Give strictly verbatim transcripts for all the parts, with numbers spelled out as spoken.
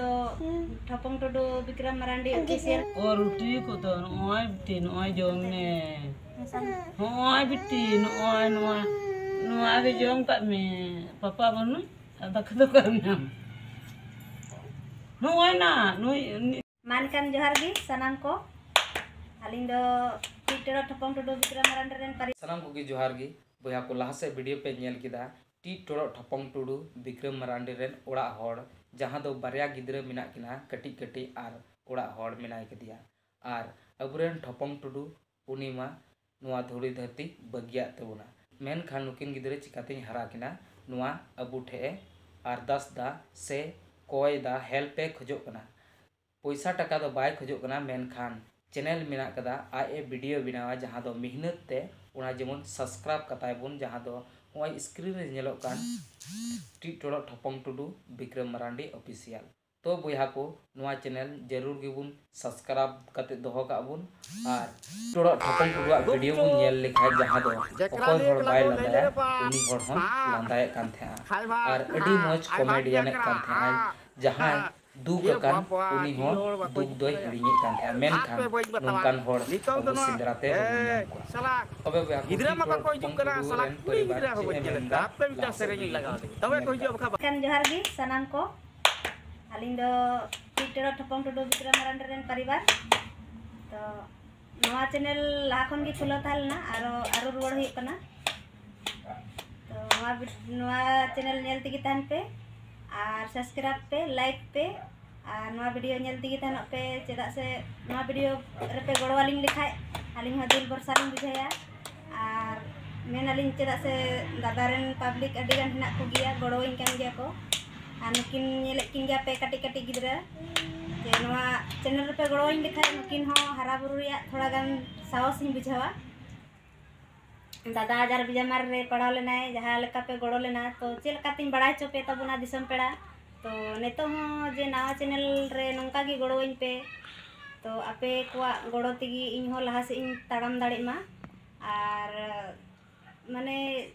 ᱫᱚ ᱴᱷᱚᱯᱚᱝ ᱴᱩᱰᱩ, ᱵᱤᱠᱨᱚᱢ ᱢᱟᱨᱟᱱᱰᱤ ᱚᱯᱷᱤᱥᱤᱭᱟᱞ᱾ ᱚ, ᱨᱩᱴᱤ ᱠᱚᱫᱚ ᱱᱚᱜᱼᱚᱭ ᱵᱤᱴᱤ, ᱱᱚᱜᱼᱚᱭ ᱡᱚᱢ ᱢᱮ᱾ ᱱᱚᱜᱼᱚᱭ ᱵᱤᱴᱤ, ᱱᱚᱜᱼᱚᱭ ᱱᱚᱣᱟ, ᱱᱚᱣᱟ ᱜᱮ ᱡᱚᱢ ᱠᱟᱜ ᱢᱮ᱾ ᱯᱟᱯᱟ ᱵᱟᱹᱱᱩᱭ, ᱟᱨ ᱫᱟᱠᱟ ᱫᱚ ᱚᱠᱟᱨᱮᱢ ᱧᱟᱢᱟ? ᱱᱚᱜᱼᱚᱭ ᱱᱟ, ᱱᱩᱭ, ᱩᱱᱤ᱾ ᱢᱟ ᱮᱱᱠᱷᱟᱱ ᱡᱚᱦᱟᱨ ᱜᱮ ᱥᱟᱱᱟᱢ ᱠᱚ᱾ ᱟᱹᱞᱤᱧ ᱫᱚ ᱴᱤᱴ ᱴᱚᱲᱚᱜ ᱴᱷᱚᱯᱚᱝ ᱴᱩᱰᱩ, ᱵᱤᱠᱨᱚᱢ ᱢᱟᱨᱟᱱᱰᱤ ᱨᱮᱱ ᱯᱟᱹᱨᱤ᱾ ᱥᱟᱱᱟᱢ ᱠᱚᱜᱮ ᱡᱚᱦᱟᱨ ᱜᱮ᱾ ᱵᱚᱭᱦᱟ ᱠᱚ, ᱞᱟᱦᱟ ᱥᱮᱫ ᱵᱷᱤᱰᱤᱭᱳ ᱯᱮ ᱧᱮᱞ ᱠᱮᱫᱟ, ᱴᱤᱴ ᱴᱚᱲᱚᱜ ᱴᱷᱚᱯᱚᱝ ᱴᱩᱰᱩ, ᱵᱤᱠᱨᱚᱢ ᱢᱟᱨᱟᱱᱰᱤ ᱨᱮᱱ ᱚᱲᱟᱜ ᱦᱚᱲ, ᱡᱟᱦᱟᱸ ᱫᱚ ᱵᱟᱨᱭᱟ ᱜᱤᱫᱽᱨᱟᱹ ᱢᱮᱱᱟᱜ ᱠᱤᱱᱟ, ᱠᱟᱹᱴᱤᱡ ᱠᱟᱹᱴᱤᱡ, ᱟᱨ ᱚᱲᱟᱜ ᱦᱚᱲ ᱢᱮᱱᱟᱭ ᱠᱟᱫᱮᱭᱟ᱾ ᱟᱨ ᱟᱵᱚᱨᱮᱱ ᱴᱷᱚᱯᱚᱝ ᱴᱩᱰᱩ, ᱩᱱᱤ ᱢᱟ ᱱᱚᱣᱟ ᱫᱷᱩᱲᱤ ᱫᱷᱟᱹᱨᱛᱤ ᱵᱟᱹᱜᱤᱭᱟᱜ ᱛᱟᱵᱚᱱᱟ᱾ ᱢᱮᱱᱠᱷᱟᱱ ᱱᱩᱠᱤᱱ ᱜᱤᱫᱽᱨᱟᱹ ᱪᱤᱠᱟᱛᱤᱧ ᱦᱟᱨᱟ ᱠᱤᱱᱟ, ᱱᱚᱣᱟ ᱟᱵᱚ ᱴᱷᱮᱡ ᱮ ᱟᱨᱫᱟᱥ ᱫᱟ ᱥᱮ ᱠᱚᱭ ᱫᱟ, ᱦᱮᱞᱯ ᱮ ᱠᱷᱚᱡᱚᱜ ᱠᱟᱱᱟ᱾ ᱯᱚᱭᱥᱟ ᱴᱟᱠᱟ ᱫᱚ ᱵᱟᱭ ᱠᱷᱚᱡᱚᱜ ᱠᱟᱱᱟ, ᱢᱮᱱᱠᱷᱟᱱ ᱪᱮᱱᱮᱞ ᱢᱮᱱᱟᱜ ᱠᱟᱫᱟ, ᱟᱡ ᱮ ᱵᱷᱤᱰᱤᱭᱳ ᱵᱮᱱᱟᱣᱟ, ᱡᱟᱦᱟᱸ ᱫᱚ ᱢᱤᱦᱱᱟᱹᱛ ᱛᱮ, ᱚᱱᱟ ᱡᱮᱢᱚᱱ ᱥᱟᱵᱥᱠᱨᱟᱭᱤᱵ ᱠᱟᱛᱟᱭ ᱵᱚᱱ, ᱡᱟᱦᱟᱸ ᱫᱚ ᱱᱚᱜᱼᱚᱭ ᱥᱠᱨᱤᱱ ᱨᱮ ᱧᱮᱞᱚᱜ ᱠᱟᱱ ᱴᱤᱴ ᱴᱚᱲᱚᱜ ᱴᱷᱚᱯᱚᱝ ᱴᱩᱰᱩ, ᱵᱤᱠᱨᱚᱢ ᱢᱟᱨᱟᱱᱰᱤ ᱚᱯᱷᱤᱥᱤᱭᱟᱞ᱾ ᱛᱚ ᱵᱚᱭᱦᱟ ᱠᱚ, ᱱᱚᱣᱟ ᱪᱮᱱᱮᱞ ᱡᱟᱹᱨᱩᱲ ᱜᱮᱵᱚᱱ ᱥᱟᱵᱥᱠᱨᱟᱭᱤᱵ ᱠᱟᱛᱮ ᱫᱚᱦᱚ ᱠᱟᱜ ᱵᱚᱱ᱾ ᱟᱨ ᱴᱚᱲᱚᱜ ᱴᱷᱚᱯᱚᱝ ᱴᱩᱰᱩᱣᱟᱜ ᱵᱷᱤᱰᱤᱭᱳ ᱵᱚᱱ ᱧᱮᱞ ᱞᱮᱠᱷᱟᱱ, ᱡᱟᱦᱟᱸ ᱫᱚ ᱚᱠᱚᱭ ᱦᱚᱲ ᱵᱟᱭ ᱞᱟᱸᱫᱟᱭᱟ, ᱩᱱᱤ ᱦᱚᱲ ᱦᱚᱸ ᱞᱟᱸᱫᱟᱭᱮᱫ ᱠᱟᱱ ᱛᱟᱦᱮᱸᱜᱼᱟ᱾ ᱟᱨ ᱟᱹᱰᱤ ᱢᱚᱡᱽ ᱠᱚᱢᱮᱰᱤᱭᱟᱱᱮᱫ ᱠᱟᱱ ᱛᱟᱦᱮᱸᱜᱼᱟᱭ᱾ ᱡᱟᱦᱟᱸᱭ ᱫᱩᱠ ᱟᱠᱟᱱ, ᱩᱱᱤ ᱦᱚᱸ ᱫᱩᱠ ᱫᱚᱭ ᱦᱤᱲᱤᱧᱮᱫ ᱠᱟᱱ ᱛᱟᱦᱮᱸᱜᱼᱟ᱾ ᱢᱮᱱᱠᱷᱟᱱ ᱱᱚᱝᱠᱟᱱ ᱦᱚᱲ ᱟᱵᱚ ᱥᱮᱸᱫᱽᱨᱟ ᱛᱮ ᱵᱟᱵᱚᱱ ᱧᱟᱢ ᱠᱚᱣᱟ᱾ ᱛᱚᱵᱮ ᱵᱚᱭᱦᱟ ᱠᱚ, ᱜᱤᱫᱽᱨᱟᱹ ᱵᱟᱠᱚ ᱦᱤᱡᱩᱜ ᱠᱟᱱᱟ, ᱥᱟᱞᱟ ᱠᱩᱲᱤ ᱜᱤᱫᱽᱨᱟᱹ ᱦᱚᱸ ᱜᱚᱡ ᱠᱮᱫᱟ᱾ ᱛᱟᱯᱮ ᱠᱚ ᱦᱤᱡᱩᱜᱼᱟ ᱵᱟᱠᱷᱟᱡ᱾ ᱮᱱᱠᱷᱟᱱ ᱡᱚᱦᱟᱨ ᱜᱮ ᱥᱟᱱᱟᱢ ᱠᱚ᱾ ᱟᱹᱞᱤᱧ ᱫᱚ ᱴᱤᱴ ᱴᱚᱲᱚᱜ ᱴᱷᱚᱯᱚᱝ ᱴᱩᱰᱩ, ᱵᱤᱠᱨᱚᱢ ᱢᱟᱨᱟᱱᱰᱤ ᱨᱮᱱ ᱯᱟᱨᱤᱵᱟᱨ᱾ ᱛᱚ ᱱᱚᱣᱟ ᱪᱮᱱᱮᱞ ᱞᱟᱦᱟ ᱠᱷᱚᱱ ᱜᱮ ᱠᱷᱩᱞᱟᱹᱣ ᱛᱟᱦᱮᱸ ᱞᱮᱱᱟ, ᱟᱨᱚ, ᱟᱨᱚ ᱨᱩᱣᱟᱹᱲ ᱦᱩᱭᱩᱜ ᱠᱟᱱᱟ᱾ ᱛᱚ ᱱᱚᱣᱟ ᱵᱷᱤᱰ-, ᱱᱚᱣᱟ ᱪᱮᱱᱮᱞ ᱧᱮᱞ ᱛᱮᱜᱮ ᱛᱟᱦᱮᱱ ᱯᱮ, ᱟᱨ ᱥᱟᱵᱥᱠᱨᱟᱭᱤᱵ ᱯᱮ, ᱞᱟᱭᱤᱠ ᱯᱮ, ᱟᱨ ᱱᱚᱣᱟ ᱵᱷᱤᱰᱤᱭᱳ ᱧᱮᱞ ᱛᱮᱜᱮ ᱛᱟᱦᱮᱱᱚᱜ ᱯᱮ, ᱪᱮᱫᱟᱜ ᱥᱮ ᱱᱚᱣᱟ ᱵᱷᱤᱰᱤᱭᱳ ᱨᱮᱯᱮ ᱜᱚᱲᱚ ᱟᱹᱞᱤᱧ ᱞᱮᱠᱷᱟᱡ ᱟᱹᱞᱤᱧ ᱦᱚᱸ ᱫᱤᱞ ᱵᱷᱚᱨᱥᱟ ᱞᱤᱧ ᱵᱩᱡᱷᱟᱹᱣᱟ᱾ ᱟᱨ ᱢᱮᱱ ᱟᱹᱞᱤᱧ, ᱪᱮᱫᱟᱜ ᱥᱮ ᱫᱟᱫᱟ ᱨᱮᱱ ᱯᱟᱵᱽᱞᱤᱠ ᱟᱹᱰᱤ ᱜᱟᱱ ᱦᱮᱱᱟᱜ ᱠᱚᱜᱮᱭᱟ, ᱜᱚᱲᱚᱣᱟᱹᱧ ᱠᱟᱱ ᱜᱮᱭᱟ ᱠᱚ᱾ ᱟᱨ ᱱᱩᱠᱤᱱ ᱧᱮᱞᱮᱫ ᱠᱤᱱ ᱜᱮᱭᱟ ᱯᱮ, ᱠᱟᱹᱴᱤᱡ ᱠᱟᱹᱴᱤᱡ ᱜᱤᱫᱽᱨᱟᱹ, ᱡᱮ ᱱᱚᱣᱟ ᱪᱮᱱᱮᱞ ᱨᱮᱯᱮ ᱜᱚᱲᱚᱣᱟᱹᱧ ᱞᱮᱠᱷᱟᱡ ᱱᱩᱠᱤᱱ ᱦᱚᱸ ᱦᱟᱨᱟ ᱵᱩᱨᱩ ᱨᱮᱭᱟᱜ ᱛᱷᱚᱲᱟ ᱜᱟᱱ ᱥᱟᱦᱚᱥ ᱤᱧ ᱵᱩᱡᱷᱟᱹᱣᱟ᱾ ᱫᱟᱫᱟ ᱟᱡᱟᱨ ᱵᱤᱡᱟᱢᱟᱨ ᱨᱮ ᱯᱟᱲᱟᱣ ᱞᱮᱱᱟᱭ, ᱡᱟᱦᱟᱸ ᱞᱮᱠᱟ ᱯᱮ ᱜᱚᱲᱚ ᱞᱮᱱᱟ, ᱛᱚ ᱪᱮᱫ ᱞᱮᱠᱟᱛᱤᱧ ᱵᱟᱲᱟᱭ ᱦᱚᱪᱚ ᱯᱮ ᱛᱟᱵᱚᱱᱟ ᱫᱤᱥᱚᱢ ᱯᱮᱲᱟ? ᱛᱚ ᱱᱤᱛᱚᱜ ᱦᱚᱸ ᱡᱮ ᱱᱟᱣᱟ ᱪᱮᱱᱮᱞ ᱨᱮ ᱱᱚᱝᱠᱟ ᱜᱮ ᱜᱚᱲᱚᱣᱟᱹᱧ ᱯᱮ, ᱛᱚ ᱟᱯᱮ ᱠᱚᱣᱟᱜ ᱜᱚᱲᱚ ᱛᱮᱜᱮ ᱤᱧ ᱦᱚᱸ ᱞᱟᱦᱟ ᱥᱮᱫ ᱤᱧ ᱛᱟᱲᱟᱢ ᱫᱟᱲᱮᱜ ᱢᱟ᱾ ᱟᱨ ᱢᱟᱱᱮ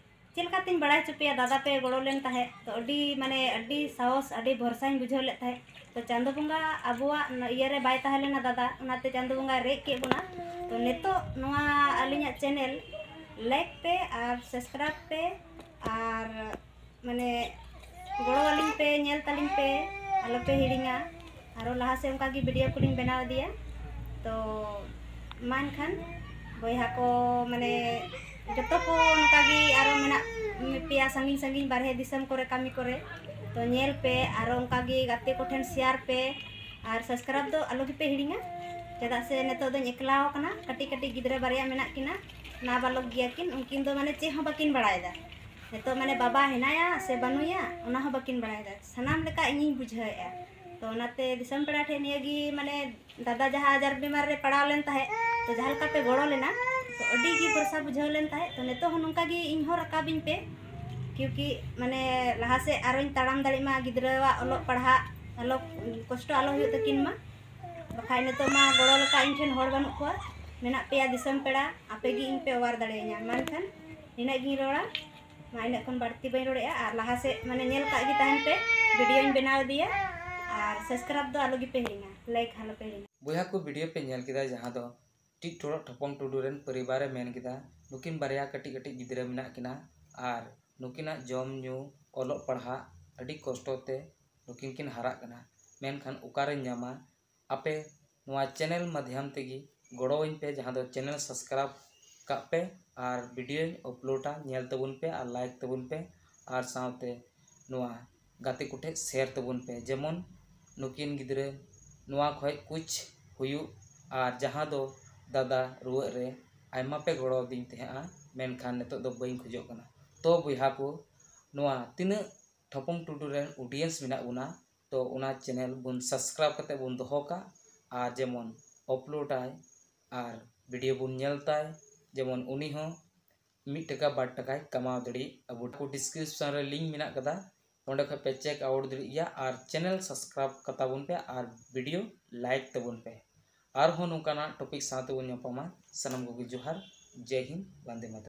ᱪᱮᱫ ᱞᱮᱠᱟᱛᱤᱧ ᱵᱟᱲᱟᱭ ᱦᱚᱪᱚ ᱯᱮᱭᱟ, ᱫᱟᱫᱟ ᱯᱮ ᱜᱚᱲᱚ ᱞᱮᱱ ᱛᱟᱦᱮᱸᱫ, ᱛᱚ ᱟᱹᱰᱤ ᱢᱟᱱᱮ ᱟᱹᱰᱤ ᱥᱟᱦᱚᱥ, ᱟᱹᱰᱤ ᱵᱷᱚᱨᱥᱟᱧ ᱵᱩᱡᱷᱟᱹᱣ ᱞᱮᱫ ᱛᱟᱦᱮᱸᱫ᱾ ᱛᱚ ᱪᱟᱸᱫᱳ ᱵᱚᱸᱜᱟ ᱟᱵᱚᱣᱟᱜ ᱤᱭᱟᱹᱨᱮ ᱵᱟᱭ ᱛᱟᱦᱮᱸ ᱞᱮᱱᱟ ᱫᱟᱫᱟ, ᱚᱱᱟᱛᱮ ᱪᱟᱸᱫᱳ ᱵᱚᱸᱜᱟᱭ ᱨᱮᱡ ᱠᱮᱫ ᱵᱚᱱᱟ᱾ ᱛᱚ ᱱᱤᱛᱚᱜ ᱱᱚᱣᱟ ᱟᱹᱞᱤᱧᱟᱜ ᱪᱮᱱᱮᱞ ᱞᱟᱭᱤᱠ ᱯᱮ ᱟᱨ ᱥᱟᱵᱥᱠᱨᱟᱭᱤᱵᱽ ᱯᱮ ᱟᱨ ᱢᱟᱱᱮ ᱜᱚᱲᱚ ᱟᱹᱞᱤᱧ ᱯᱮ, ᱧᱮᱞ ᱛᱟᱹᱞᱤᱧ ᱯᱮ, ᱟᱞᱚᱯᱮ ᱦᱤᱲᱤᱧᱟ᱾ ᱟᱨᱚ ᱞᱟᱦᱟ ᱥᱮᱫ ᱚᱱᱠᱟ ᱜᱮ ᱵᱷᱤᱰᱤᱭᱳ ᱠᱚᱞᱤᱧ ᱵᱮᱱᱟᱣ ᱤᱫᱤᱭᱟ᱾ ᱛᱚ ᱢᱟ ᱮᱱᱠᱷᱟᱱ ᱵᱚᱭᱦᱟ ᱠᱚ, ᱢᱟᱱᱮ ᱡᱚᱛᱚ ᱠᱚ ᱚᱱᱠᱟ ᱜᱮ ᱟᱨᱚ ᱢᱮᱱᱟᱜ ᱯᱮᱭᱟ ᱥᱟᱺᱜᱤᱧ ᱥᱟᱺᱜᱤᱧ ᱵᱟᱨᱦᱮ ᱫᱤᱥᱚᱢ ᱠᱚᱨᱮ ᱠᱟᱹᱢᱤ ᱠᱚᱨᱮ, ᱛᱚ ᱧᱮᱞ ᱯᱮ, ᱟᱨᱚ ᱚᱱᱠᱟ ᱜᱮ ᱜᱟᱛᱮ ᱠᱚᱴᱷᱮᱱ ᱥᱮᱭᱟᱨ ᱯᱮ ᱟᱨ ᱥᱟᱵᱥᱠᱨᱟᱭᱤᱵᱽ ᱫᱚ ᱟᱞᱚ ᱜᱮᱯᱮ ᱦᱤᱲᱤᱧᱟ᱾ ᱪᱮᱫᱟᱜ ᱥᱮ ᱱᱤᱛᱚᱜ ᱫᱚᱧ ᱮᱠᱞᱟᱣ ᱟᱠᱟᱱᱟ, ᱠᱟᱹᱴᱤᱡ ᱠᱟᱹᱴᱤᱡ ᱜᱤᱫᱽᱨᱟᱹ ᱵᱟᱨᱭᱟ ᱢᱮᱱᱟᱜ ᱠᱤᱱᱟ, ᱱᱟᱵᱟᱞᱚᱠ ᱜᱮᱭᱟ ᱠᱤᱱ, ᱩᱱᱠᱤᱱ ᱫᱚ ᱢᱟᱱᱮ ᱪᱮᱫ ᱦᱚᱸ ᱵᱟᱹᱠᱤᱱ ᱵᱟᱲᱟᱭᱮᱫᱟ᱾ ᱱᱤᱛᱚᱜ ᱢᱟᱱᱮ ᱵᱟᱵᱟ ᱦᱮᱱᱟᱭᱟ ᱥᱮ ᱵᱟᱹᱱᱩᱭᱟ, ᱚᱱᱟ ᱦᱚᱸ ᱵᱟᱹᱠᱤᱱ ᱵᱟᱲᱟᱭᱮᱫᱟ᱾ ᱥᱟᱱᱟᱢ ᱞᱮᱠᱟ ᱤᱧᱤᱧ ᱵᱩᱡᱷᱟᱹᱣᱮᱫᱼᱟ᱾ ᱛᱚ ᱚᱱᱟᱛᱮ ᱫᱤᱥᱚᱢ ᱯᱮᱲᱟ ᱴᱷᱮᱱ ᱱᱤᱭᱟᱹ ᱜᱮ, ᱢᱟᱱᱮ ᱫᱟᱫᱟ ᱡᱟᱦᱟᱸ ᱟᱡᱟᱨ ᱵᱤᱢᱟᱨ ᱨᱮ ᱯᱟᱲᱟᱣ ᱞᱮᱱ ᱛᱟᱦᱮᱸᱫ, ᱛᱚ ᱡᱟᱦᱟᱸ ᱞᱮᱠᱟ ᱯᱮ ᱜᱚᱲᱚ ᱞᱮᱱᱟ, ᱛᱚ ᱟᱹᱰᱤ ᱜᱮ ᱵᱷᱚᱨᱥᱟ ᱵᱩᱡᱷᱟᱹᱣ ᱞᱮᱱ ᱛᱟᱦᱮᱸᱫ᱾ ᱛᱚ ᱱᱤᱛᱚᱜ ᱦᱚᱸ ᱱᱚᱝᱠᱟ ᱜᱮ ᱤᱧ ᱦᱚᱸ ᱨᱟᱠᱟᱵᱤᱧ ᱯᱮ, ᱠᱤᱭᱩᱠᱤ ᱢᱟᱱᱮ ᱞᱟᱦᱟ ᱥᱮᱫ ᱟᱨᱚᱧ ᱛᱟᱲᱟᱢ ᱫᱟᱲᱮᱭᱟᱜ ᱢᱟ, ᱜᱤᱫᱽᱨᱟᱹᱣᱟᱜ ᱚᱞᱚᱜ ᱯᱟᱲᱦᱟᱜ ᱟᱞᱚ, ᱠᱚᱥᱴᱚ ᱟᱞᱚ ᱦᱩᱭᱩᱜ ᱛᱟᱹᱠᱤᱱ ᱢᱟ᱾ ᱵᱟᱠᱷᱟᱡ ᱱᱤᱛᱚᱜ ᱢᱟ ᱜᱚᱲᱚ ᱞᱮᱠᱟ ᱤᱧ ᱴᱷᱮᱱ ᱦᱚᱲ ᱵᱟᱹᱱᱩᱜ ᱠᱚᱣᱟ, ᱢᱮᱱᱟᱜ ᱯᱮᱭᱟ ᱫᱤᱥᱚᱢ ᱯᱮᱲᱟ, ᱟᱯᱮ ᱜᱮ ᱤᱧ ᱯᱮ ᱚᱣᱟᱨ ᱫᱟᱲᱮᱭᱟᱹᱧᱟ᱾ ᱢᱟ ᱮᱱᱠᱷᱟᱱ ᱱᱤᱱᱟᱹᱜ ᱜᱤᱧ ᱨᱚᱲᱟ, ᱢᱟ ᱤᱱᱟᱹᱜ ᱠᱷᱚᱱ ᱵᱟᱹᱲᱛᱤ ᱵᱟᱹᱧ ᱨᱚᱲᱮᱫᱼᱟ᱾ ᱟᱨ ᱞᱟᱦᱟ ᱥᱮᱫ ᱢᱟᱱᱮ ᱧᱮᱞ ᱠᱟᱜ ᱜᱮ ᱛᱟᱦᱮᱱ ᱯᱮ, ᱵᱷᱤᱰᱤᱭᱳᱧ ᱵᱮᱱᱟᱣ ᱤᱫᱤᱭᱟ᱾ ᱟᱨ ᱥᱟᱵᱥᱠᱨᱟᱭᱤᱵᱽ ᱫᱚ ᱟᱞᱚ ᱜᱮᱯᱮ ᱦᱤᱲᱤᱧᱟ, ᱞᱟᱭᱤᱠ ᱟᱞᱚ ᱯᱮ ᱦᱤᱲᱤᱧᱟ᱾ ᱵᱚᱭᱦᱟ ᱠᱚ, ᱵᱷᱤᱰᱤᱭᱳ ᱯᱮ ᱧᱮᱞ ᱠᱮᱫᱟ, ᱡᱟᱦᱟᱸ ᱫᱚ ᱴᱤᱜ ᱴᱚᱲᱚᱜ ᱴᱷᱚᱯᱚᱝ ᱴᱩᱰᱩ ᱨᱮᱱ ᱯᱚᱨᱤᱵᱟᱨᱮ ᱢᱮᱱ ᱠᱮᱫᱟ᱾ ᱱᱩᱠᱤᱱ ᱵᱟᱨᱭᱟ ᱠᱟᱹᱴᱤᱡ ᱠᱟᱹᱴᱤᱡ ᱜᱤᱫᱽᱨᱟᱹ ᱢᱮᱱᱟᱜ ᱠᱤᱱᱟ ᱟᱨ ᱱᱩᱠᱤᱱᱟᱜ ᱡᱚᱢ ᱧᱩ, ᱚᱞᱚᱜ ᱯᱟᱲᱦᱟᱜ ᱟᱹᱰᱤ ᱠᱚᱥᱴᱚ ᱛᱮ ᱱᱩᱠᱤᱱ ᱠᱤᱱ ᱦᱟᱨᱟᱜ ᱠᱟᱱᱟ, ᱢᱮᱱᱠᱷᱟᱱ ᱚᱠᱟᱨᱮᱧ ᱧᱟᱢᱟ? ᱟᱯᱮ ᱱᱚᱣᱟ ᱪᱮᱱᱮᱞ ᱢᱟᱫᱽᱫᱷᱚᱢ ᱛᱮᱜᱮ ᱜᱚᱲᱚᱣᱟᱹᱧ ᱯᱮ, ᱡᱟᱦᱟᱸ ᱫᱚ ᱪᱮᱱᱮᱞ ᱥᱟᱵᱥᱠᱨᱟᱭᱤᱵᱽ ᱠᱟᱜ ᱯᱮ ᱟᱨ ᱵᱷᱤᱰᱤᱭᱳᱧ ᱟᱯᱞᱳᱰᱟ, ᱧᱮᱞ ᱛᱟᱵᱚᱱ ᱯᱮ ᱟᱨ ᱞᱟᱭᱤᱠ ᱛᱟᱵᱚᱱ ᱯᱮ ᱟᱨ ᱥᱟᱶᱛᱮ ᱱᱚᱣᱟ ᱜᱟᱛᱮ ᱠᱚᱴᱷᱮᱱ ᱥᱮᱭᱟᱨ ᱛᱟᱵᱚᱱ ᱯᱮ, ᱡᱮᱢᱚᱱ ᱱᱩᱠᱤᱱ ᱜᱤᱫᱽᱨᱟᱹ ᱱᱚᱣᱟ ᱠᱷᱚᱡ ᱠᱩᱪ ᱦᱩᱭᱩᱜ᱾ ᱟᱨ ᱡᱟᱦᱟᱸ ᱫᱚ ᱫᱟᱫᱟ ᱨᱩᱣᱟᱹᱜ ᱨᱮ ᱟᱭᱢᱟ ᱯᱮ ᱜᱚᱲᱚ ᱟᱹᱫᱤᱧ ᱛᱟᱦᱮᱸᱜᱼᱟ, ᱢᱮᱱᱠᱷᱟᱱ ᱱᱤᱛᱚᱜ ᱫᱚ ᱵᱟᱹᱧ ᱠᱷᱚᱡᱚᱜ ᱠᱟᱱᱟ᱾ ᱛᱚ ᱵᱚᱭᱦᱟ ᱠᱚ, ᱱᱚᱣᱟ ᱛᱤᱱᱟᱹᱜ ᱴᱷᱚᱯᱚᱝ ᱴᱩᱰᱩ ᱨᱮᱱ ᱚᱰᱤᱭᱮᱱᱥ ᱢᱮᱱᱟᱜ ᱵᱚᱱᱟ, ᱛᱚ ᱚᱱᱟ ᱪᱮᱱᱮᱞ ᱵᱚᱱ ᱥᱟᱵᱥᱠᱨᱟᱭᱤᱵᱽ ᱠᱟᱛᱮ ᱵᱚᱱ ᱫᱚᱦᱚ ᱠᱟᱜ, ᱟᱨ ᱡᱮᱢᱚᱱ ᱟᱯᱞᱳᱰᱟᱭ ᱟᱨ ᱵᱷᱤᱰᱤᱭᱳ ᱵᱚᱱ ᱧᱮᱞ ᱛᱟᱭ, ᱡᱮᱢᱚᱱ ᱩᱱᱤ ᱦᱚᱸ ᱢᱤᱫ ᱴᱟᱠᱟ ᱵᱟᱨ ᱴᱟᱠᱟᱭ ᱠᱟᱢᱟᱣ ᱫᱟᱲᱮᱭᱟᱜ᱾ ᱟᱵᱚ ᱰᱤᱥᱠᱨᱤᱯᱥᱚᱱ ᱨᱮ ᱞᱤᱝᱠ ᱢᱮᱱᱟᱜ ᱠᱟᱫᱟ, ᱚᱸᱰᱮ ᱠᱷᱚᱱ ᱯᱮ ᱪᱮᱠ ᱟᱣᱩᱴ ᱫᱟᱲᱮᱭᱟᱜ ᱜᱮᱭᱟ᱾ ᱟᱨ ᱪᱮᱱᱮᱞ ᱥᱟᱵᱥᱠᱨᱟᱭᱤᱵᱽ ᱠᱟᱛᱟ ᱵᱚᱱ ᱯᱮ ᱟᱨ ᱵᱷᱤᱰᱤᱭᱳ ᱞᱟᱭᱤᱠ ᱛᱟᱵᱚᱱ ᱯᱮ᱾ ᱟᱨᱦᱚᱸ ᱱᱚᱝᱠᱟᱱᱟᱜ ᱴᱚᱯᱤᱠ ᱥᱟᱶ ᱛᱮᱵᱚᱱ ᱧᱟᱯᱟᱢᱟ᱾ ᱥᱟᱱᱟᱢ ᱠᱚᱜᱮ ᱡᱚᱦᱟᱨ, ᱡᱟᱭ ᱦᱤᱱᱫ, ᱵᱟᱱᱫᱮ ᱢᱟᱛᱚᱨᱚᱢ᱾